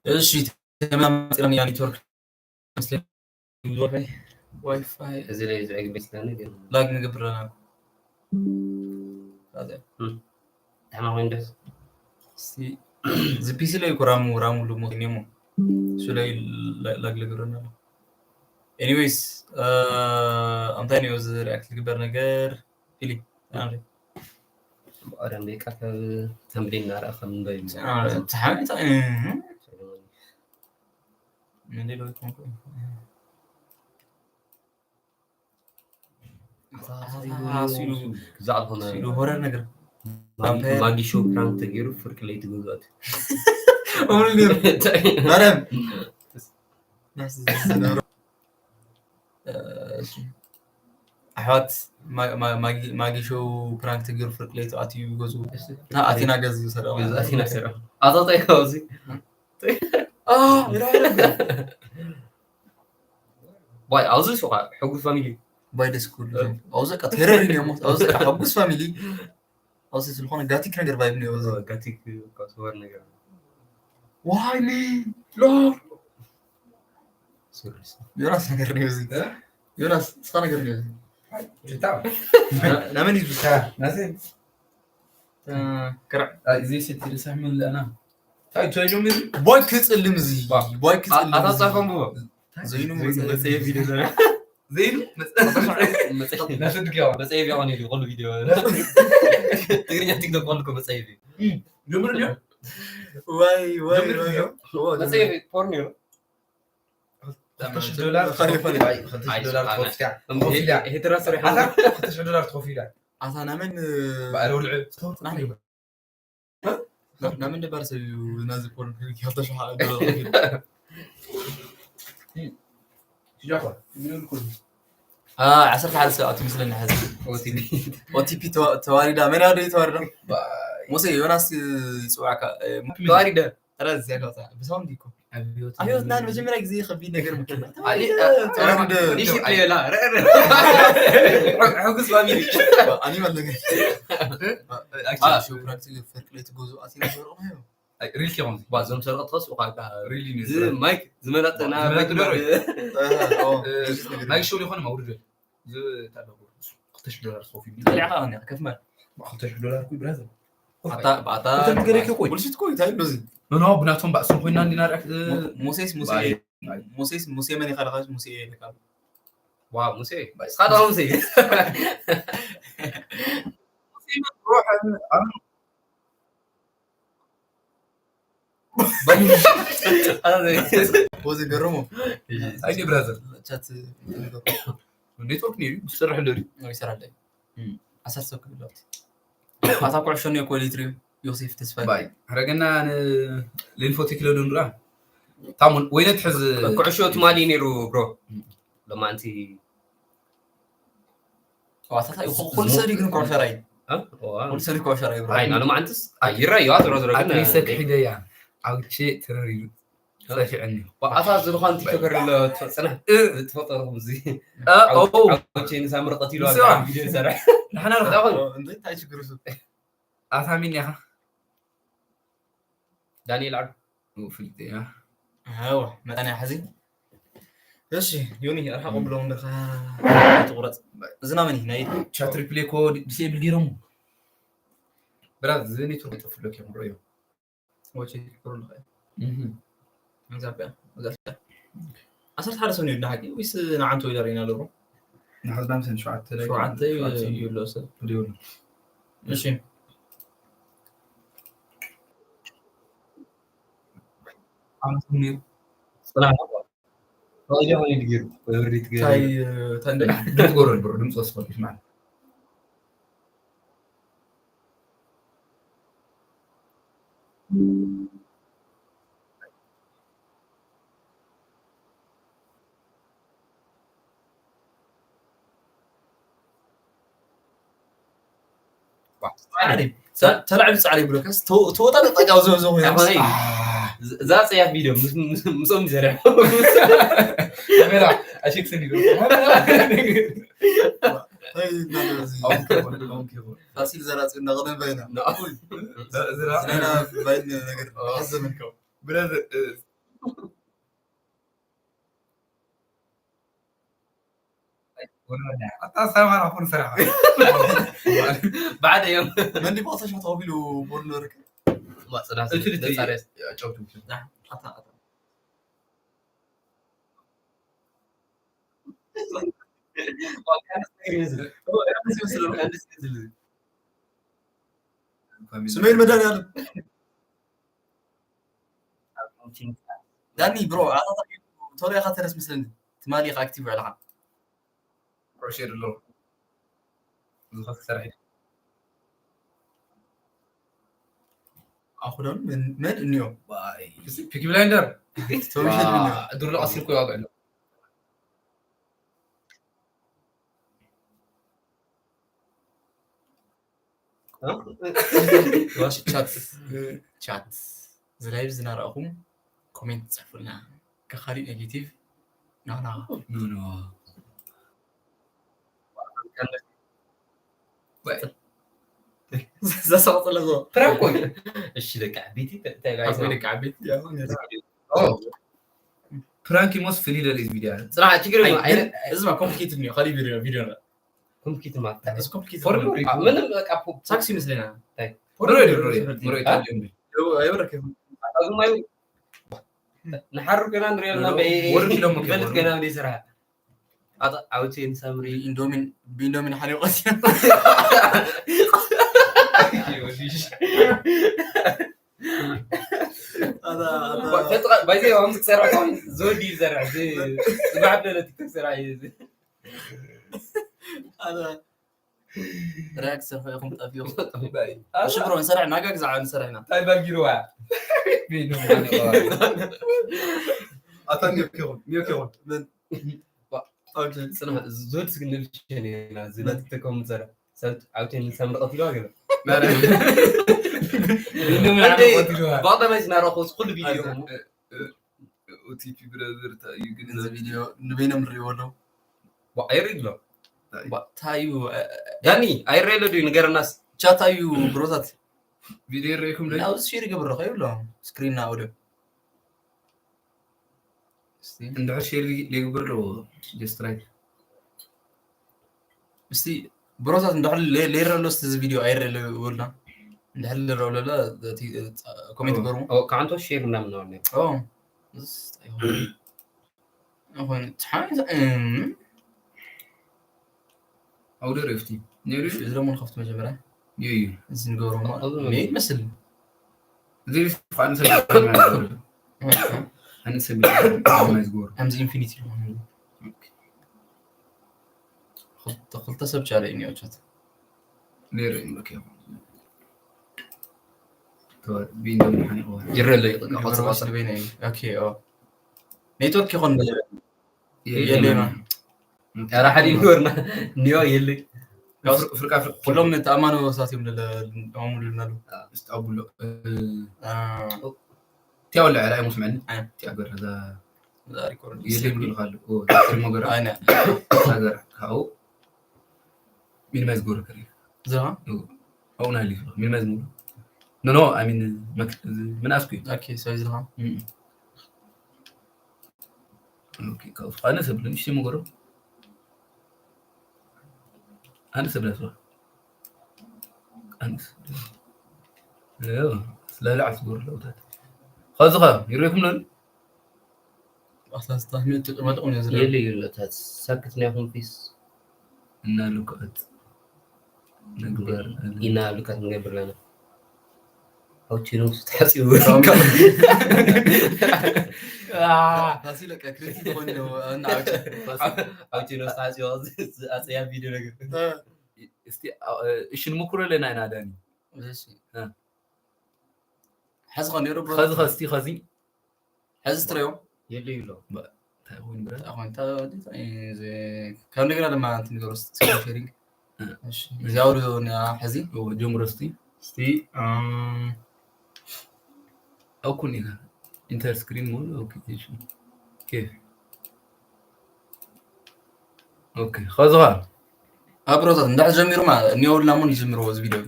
እሺ፣ ተማም መፂና ኔትወርክ መስለኝ። ዋይፋይ፣ ዋይፋይ እዚ ላይ ዝዕግ መስለኒ ግን ላግ ንገብር ኣለና። ታዲያ። እም። ደሕና ኮይኑ ደስ። እስቲ እዚ ፒሲ ላይ እኮ ራሙ፣ ራሙ ልሞት እኔሞ እሱ ላይ ላ-፣ ላግ ልገብረና ኣሎ። ኤኒዌይስ፣ እ፣ እንታይ ነው እዚ ሪያክት ልግበር ነገር? ፊሊ፣ ኣንሪ። ብቐደም ደቂቃ ካብ ተምብሊን እናረኣ ከም ንበይ እዩ። አ፣ ተሓሚታ፣ እ፣ ምን ሌላ ይኮን እኮ? ኣታ፣ ኣታ፣ ኣታ፣ ኣታ፣ ኣታ፣ ብዛዕባ ዝኾነ ኣታ፣ ሆረር ነገር። ማጊ-፣ ቫምፓየር። ማጊ ሾው ፕራንክ ተገይሩ ፍርቂ ለይቲ ገዝኣት። እምሩ ነይሩ። እንታይ? ማርያም። ናስ ዝነበረ። እ፣ እሺ። ኣሕዋት፣ ማ-፣ ማ-፣ ማጊ-፣ ማጊ ሾው ፕራንክ ተገይሩ ፍርቂ ለይቲ ኣትዩ ገዝኡ። እሺ። ታ ኣቲና ገዝኡ ሰሪቑ። ገዝኡ ኣቲና ሰሪቑ። ኣታ እንታይ ካብዚ? እ? አ፣ ይረኣየኒ። ዋይ፣ ኣብዚ ሱቓ ሕጉስ ፋሚሊ። ባይ ደስ ክብሉ። እ። ኣብዚ በቃ ቴረር እዩ እሞ፣ ኣብዚ በቃ ሕጉስ ፋሚሊ። ኣብዚ ዝኾነ ጋቲክ ነገር ቫይብ ነው ኣብዚ። እ፣ ጋቲክ፣ እኮ ስወር ነገር። ዋይ፣ ኒ፣ ሎ። ሶሪ፣ ሶሪ። ዮናስ ነገር ነው እዚ። እ? ዮናስ፣ እስኻ ነገር ነው እዚ። ጅታ። ና-፣ ናመን እዩ? ታ፣ ናሴ። እ፣ ክርዕ። ኣይ፣ እዚ ሴት ይርሳሕ ምን ለና? ታይ፣ ታይ ጆም እዚ? ቦይ ክጽልም እዚ። ባ-፣ ቦይ ክጽልም ኣ-፣ ኣታ እዚ። ጻፈን ብሎ። ዘይኑ ዘይኑ መጸ-፣ መጸ ቪዲዮ ዘና። ዘይኑ መጸ-፣ መጸ-፣ መጸ-፣ ናስድግያዋ። መጸ ቪዲዮ ሆነ ይሉ፣ ኩሉ ቪዲዮ። ትግርኛ ቲክቶክ ኩሉ እኮ መጸ ቪዲዮ። እም፣ ጀምር እንዲያ? ዋይ፣ ዋይ፣ ጀምር ዋይ። እንዲያ? ኦ፣ መጸ ጀምር። ቪዲዮ ፖርን እዩ። ክልተ ሺሕ ዶላር ፋሪ፣ ፋሪ። ኣይ፣ ክልተ ሺሕ ኣይ፣ ዶላር ኣይ፣ ትኸፍል እያ። እም፣ ትኸፍል እያ። ይሄ፣ ይሄ ትራስ ሪሓ። ኣታ ክልተ ሺሕ ዶላር ትኸፍል እያ። ኣታ ናመን፣ ባዕረ ውልዕ። ናመን? ና-፣ ናመን ነባር ሰብ እዩ ናዚ ፖርን ክልተ ሺሕ ዶላር ከፊሉ። እም። ሽጃኳ፣ ምን ይልኩ? አ፣ ዓሰርተ ሓደ ሰብ ኣቱ ምስለና ሐዚ። ኦቲፒ። ኦቲፒ ተዋ-፣ ተዋሪዳ። መን ያወደ ተዋሪዳ? ባይ። ሙሴ፣ ዮናስ ይጽዋዕካ። እ፣ ተዋሪዳ። ጥራዝ እዚኣ ከውፅኣ። ብሳውንድ እኮ። ኣብዮት ኣብዮት ናን መጀመርያ ግዜ ከቢድ ነገር ምክንያት። ኣሊ-፣ ተዋሪዳ። እ፣ ዲሲፕሊን የላ። ረ-፣ ረ-፣ ረ-፣ ሕጉስ ፋሚሊ። ኣኒማል ነገር። ኣክቹዋሊ፣ አ። ሾው ፕራክቲስ ፈርቂ ለይቲ ጎዞ ኣቲና ዘረቕናዮ። ኣይ፣ ሪል ኪ ኾንዚ? ባ፣ ዞም ሰረቐት ኸስ፣ ኡኻ፣ ካ-፣ ሪል እዩ ባ፣ ዝመላጥ፣ ዝመላጥ ና ዝመላጥ በግ ዶ ዶሮ። እ፣ ኦ፣ እ፣ ዲስ ነገር። ናይ ሾው ይኾን ማውርድ በል። ዝ-፣ ታደጉ። ክልተ ሺህ ዶላር ሶፊ። ጸሊዕኻ ኸነ፣ ከፍ በል። ባ፣ ክልተ ሺህ ዶላር እኮ ብራዘር። ኣታ፣ ኣታ፣ ኣታ፣ ገረኪ እኮ። ቡልሽት እኮ፣ እንታይ ኣሎ እዚ? ኖ፣ ኖ፣ ብናቶም ባእስን ኮይና እንዲና ሪኣክት፣ እ፣ ሞ-፣ ሞሴስ፣ ሙሴ፣ ባይ፣ ባይ። ሞሴስ፣ ሙሴ መን ኢኻ ኢልካ? ሙሴ ኢልካ። ዋው፣ ሙሴ። ባይ። እስኻ ዶ ሙሴ? ሙሴ መን? ሮሕ፣ ኣብ ወዚ ገረሞ። እሺ። ኣይ ብራዘር። ቻት ኔትወርክ ነይሩ፣ ዝሰርሕ ዶ ድዩ? ነው ይሰራል። እም። ዓሰርተ ሰብ ክህልዎት። ኣታ ኩዕሾ ነው እኮ ሊትሪ ዮሴፍ ተስፋ። ባይ። ረገና ን-፣ ሌንፎ ቴክሎ ዶ ንራ? ታሙን፣ ወይነ ትሕዝ ኩዕሾ ትማሊ ነይሩ፣ ብሮ። እም። ለማንቲ ዋታታ እዩ። ኩሉ ሰብ ግን ኮሸራይ። እ? ዋ። ኩሉ ሰብ ኮሸራይ፣ ብሮ። ኣይ፣ ናሉ ማዓንትስ? ኣይ፣ ይረኣዩ፣ ዋ፣ ዝሮ፣ ዝሮ፣ ግን፣ ኣትሊስት እ፣ ክሒደያ። ኣውቼ ተረሪሩ። እ? ጸፊዐኒ። ዋ፣ ኣታ ዝልኳን ቲክቶከር ኣሎ፣ ትፈ-፣ ጽናሕ። እ? ትፈጠሩ እዚ። እ፣ ኣው-፣ ኦ። ኣውቼ ንሳምሪ ቀቲሉ ንስዋ። ኣብ ቪድዮ ይሰርሕ። ንሕና ንኸ-፣ እንታይ እንታይ ችግር እሱ? ኣታ ሚን ኢኻ? ዳንኤል ዓዱ። ኡ፣ ፍልጥ እያ። ኣዋ፣ መጠን እያ ሕዚ። እሺ፣ ዮኒ፣ ኣርሓ እም። ቆብሎም ደኻ ትቑረጽ። እዚ ናመን እዩ? ናይ ቻት ሪፕሌይ እኮ ዲ-፣ ዲሴብል ገይሮም። ብራዝ፣ እዚ ኔትወርክ ይጠፍእ ኣሎ፣ ከምሮ እዮም። ወጪ ይሕብሩ ኣለኻ። እህ። መዛቢያ፣ መዛቢያ። ዓሰርተ ሓደ ሰብ ነይሩ፣ ንሓቂ ወይስ ንዓንቶ ኢለ ርኢና ኣለኹ? ንሓዝና ምሰን ሸውዓተ ላይ ሸውዓተ እዩ፣ ሸውዓተ እዩ። እዩ ኣሎ ሰብ። ብድዩ ኣሎ። እሺ። ዓመት ሙሉ ጽናሕ። ራእያ ሆነ ድግር፣ በብሪት ገይሩ። ታይ፣ ታይ እንደ ድምፅ ጎረድ ብሮ፣ ድምፅ ወስኸል ይስማዕ። ዋ፣ ጻዕሪ። ተ-፣ ተላዕቢ ጻዕሪ ብለካስ፣ ተው-፣ ተወጣ ተጠቃው ዘው ዘው ኮይኑ። ኣኾነ እዩ። ዝ-፣ እዛ ጸያፍ ቪድዮ ምስ፣ ምስ፣ ምስኦም ይሰርሕ። ካሜራ፣ ኣሽክ ስኒ። እንታይ ይባሃል እዚ? ኦን ክቡር፣ ኦን ክቡር። ፋሲል ዘራጺ እንዳቐደም ባይና። ንኣ-፣ እዛ-፣ እዛ-፣ ናይና ባይን ነገር ኦ። ሓዘምን። ብረዘ-፣ እ-፣ ኣታ ሰማና ኩን ስራሕ። ብዓደ እዮም። መንዲ ቦክሰ ሸው ተቐቢሉ ቦል ነበርክ? ማ፣ ጽናት እቲ ልጅ ለጻርያ። ጨውቱ። ኣታ፣ ኣታ። ስሜን መድኃኒዓለም። ዳኒ ብሮ፣ ኣታ ቶሎ ኢኻ ተረስ መስለኒ። ትማሊ ኢኻ ኣክቲቭ ውዕልኻ። ፕሮሼር ኣሎ። ብዙ ኸፍ ክሰርሕ። ኣኹ ዶን መን፣ መን እንዮ? ዋይ። ፒኪ ብላይንደር። ተውሸት እንዮ። ዋ፣ ድሮ ቀሲልኩ ይዋግዕ ኣሎ። እ? ዋሽ ቻት፣ ቻት። እዚ ላይቭ ዝናረኣኹም ኮሜንት ጽሕፉልና። ከኻሊእ ኔጌቲቭ። ኖ፣ ኖ። ኖ፣ ኖ። ወይ። ዘሳቕ ዘለኹ። ፕራንክ ወይ? እሺ፣ ደቂ ዓበይቲ፣ እንታይ ፕራንክ ወይ ደቂ ዓበይቲ? ኦ። ፕራንክ ይሞስ ፍሊ ለሊዝ ቪድዮ። ጽናሕ፣ ችግር የለውም። ኣይ፣ ኣይነ-፣ እዚ ማ ኮምፕሊኬትድ ነው። ካሊ ቪድዮ፣ ቪድዮ ነው። ኮምፕሊት ማለት እንታይ? እዚ ኮምፕሊት ፎርም ነው። ምንም በቃ ፖ-፣ ሳክስ ይመስለናል። እንታይ? ፎርም ኑሮ ይደብሮ፣ ኑሮ ይደብሮ። ኑሮ ይታደም። ደው-፣ ኣይበረከትም። ኣታዙም ኣይ-፣ ንሓሩ ገና ንሪኦ ኣለና። ኑሮ በይ-፣ ወርድ ፊልም እኮ ይፈልጥ ወርድ። ገና እንደ ስራ። ኣታ-፣ ዓውቴን ሳምሪ። ኢንዶሚን፣ ብኢንዶሚን ሓሪቆስ። ኣታ፣ ኣታ። ፈጥራ-፣ ባይዘ፣ ኣሁን ትሰርሕ ከሆነ ዘወዲ ይሰርሕ። እዚ፣ እዚ ብዓበለ ቲክቶክ ስራሕ እዩ እዚ። ኣታ። ሪያክት ሰርሑ ኢኹም ጠፊኹም። ባይ። እሺ ብሮ፣ ንሰርሕ፣ ናጋ ግዛዕ ንሰርሕ ኢና። እንታይ ባጊርዋ? ቤት ነው ማለት ነው። ኣታ ኒዮክ ይኹን፣ ኒዮክ ይኹን። ምን? ባ-፣ ኦኬ። ጽናሕ፣ ዙድ ስግንል ሸኔና፣ ዝና ምን? ትተከሙ ዘራ። ሰብ ዓውቴን ሰምሪ ቀቲልዋ ገለ። ማረ። እንዶ ምን እንዴ? ዓመት ቀቲልዋ? ባጣ ማይ ዝናረኹ ኩሉ ቪድዮ ኣንተ፣ እሞ። እ፣ እ፣ ኦቲፒ ብረዘር ታይ እዩ ግን እዚ እዚ ቪድዮ ንበይኖም ንሪእዎ ኣለዉ። ዋ፣ ኣይሪድ ሎ። ታይ? ዋ፣ ታይ እዩ፣ እ፣ ዳኒ፣ ኣይረለ ድዩ? ንገረናስ። ቻት ኣዩ ብሮታት። ቪድዮ ይረይኩም ዶ? ናብዚ ሼር ይገብር ዶ? ከይብሎ። ስክሪን ና ኣውዲዮ። እስቲ። እንድሕር ሼር ሊ-፣ ሊግብር ዶ? ጀስት ራይት። እስቲ ብሮታት እንድሕር ሌ-፣ ሌረ ኣሎ፣ እስቲ እዚ ቪድዮ ኣይረ ለ-፣ ወልና። እንድሕር ሌረ ኣሎ፣ እቲ፣ እ፣ ኮሜንት ኦ፣ ገርሙ። ኦ፣ ከዓንቶ ሼር ምናምን ነው። ኦ፣ እስ-፣ ኣይሆን። ኣይሆን። ትሓን-፣ እም። ኣውደ ረፍቲ። ነይሩ? እሺ፣ እዚ ደሞ ንኸፍት መጀመርያ። እዩ፣ እዩ። እዚ ንገብሮ እማ። ኣውደ ሜ ረፍቲ። ይመስል። እዚ ፋን ሰብ ኣነ ሰብ ማይ ዝገብሮ። ከምዚ ኢንፊኒቲ ይኸውን። ኦኬ። ክልተ፣ ክልተ ሰብ ቻለ እዩ ኒዮ ቻት። ነይሩ እዩ፣ ኦኬ። ተወ-፣ ቢንዶ ምሓን ይኸውን። ይረለ እዩ፣ ይረለ ቀጽ፣ ቀጽ። ስለ በይነ እዩ። ኦኬ፣ ኦ። ኔትወርክ ይኾን? የለ፣ የለ፣ የለ። ማ። ኧረ ሓደ ይኖርና፣ ኒዮ የለ። ያው ፍር-፣ ፍርቃ ፍር-፣ ኩሎም ተኣማኖ ሳት እዮም ለለ-፣ ለለ-፣ ለለ-፣ ለለ-፣ እስቲ ኣቡሎ፣ እ፣ አ። ቲያ ወላ ራይ ሙስመን፣ አ። ቲያ ገር፣ እዛ፣ እዛ ሪኮርድ የለ ይብል ካሉ፣ ኦ፣ ትርሞ ገራ። ኣነ። እዛ ገራ፣ ካኡ፣ ሚኒማይዝ ጎረ ከሪ። ዝኻ? ኦ፣ ኣው ናይ ሊፍ፣ ሚኒማይዝ ሙሉ። ኖ፣ ኖ፣ I mean፣ መክ-፣ ምን ኣስኩ? ኦኬ፣ ሶ ዝኻ? እም። ኦኬ፣ ካብ ኣነ ሰብ ንእሽተይ መጎሮ። ኣነ ሰብ ዳስዋ። ኣነ ሰብ ዳስዋ። ያው፣ ስለ ላዕል ትጎር ለውታት። ኸዚ ኸ፣ ይሬኩም ነን? ኣስላስታ፣ ምን ትጥመጥ ቁም ዝረ? የለ፣ የለ፣ ታት ሳክት ናይ ኹም ፒስ። እና ልክዕት። ንግበር። ኢና ልካት ንገብር ኣለና። ኣውቲኖስ ተሓፂቡ። ፋሲል በቃ ክሬቲቭ ኾይኑ ነው፣ እና ኣውቲ-፣ ኣውቲኖስ ተሓፂቡ፣ ኣፀያ ቪድዮ ነገር። እ። እስቲ፣ እ፣ እሺ፣ ንሞክሮ ኣለና ኢና፣ ዳኒ። እሺ። እ። ሓዚ ኾን ነይሩ፣ ብሮ። ኸዚ፣ ኸዚ፣ ኸዚ። ሕዚ ትሪኦ? የለ ይብሎ። ባ-፣ እንታይ ኮይኑ ብረ? እንታይ ኮይኑ? እንታይ፣ እንታይ፣ እዚ፣ ካብ እንደገና ድማ እንትን ንገሮ፣ ስክሪን ሼሪንግ። እ። እሺ፣ እዚ ኣውዲዮ ና ሕዚ። እዎ፣ ጀምሮ እስቲ። እስቲ፣ እም፣ ኣኩን ኢኻ። ኢንተር ስክሪን ሞድ፣ ኦኬ፣ ቴንሽን። ኬፍ። ኦኬ፣ ኸዚ ኸ? ኣብሮታት እንዳሕ ጀሚሩ ማ ኒዮላ ሙን ይጀምርዎ እዚ ቪድዮ።